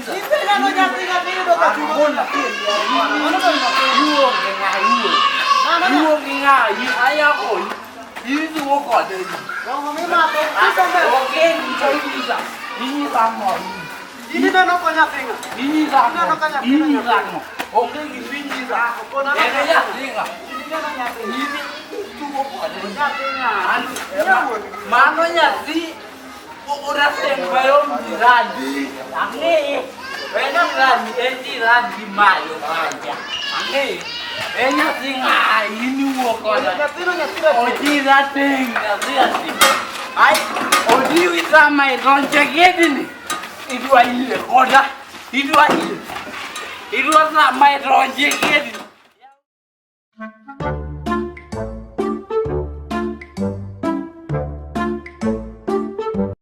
Inyisa. Ipenano nyathi nyathi yudo ka tugo. Iwuok gi ng'a iwuok. Iwuok gi ng'a aya kodi. Iwuok kode. Romo mimako. Kisombe. Onge gima inyisa. Inyisa ang'o? In ineno ko nyathi ng'a? Inyisa ang'o? Ineno ka nyathino Inyisa ang'o? Onge gima inyisa. Okona En nyathi ng'a? In ineno nyathi ng'a? In itugo kode. Nyathi ng'a? Mano nyathi orateng' mayom jirani. Ang'eye. En jirani, en jirani malo kacha. Ang'eye. En nyathi ng'a in iwuok koda. Nyathino nyathi rateng'. Odi rateng' nyathi rateng'. Ai, odiwi sama idonje gedini. Idwa yie koda. Idwa yie. Idwa sama idonje gedini.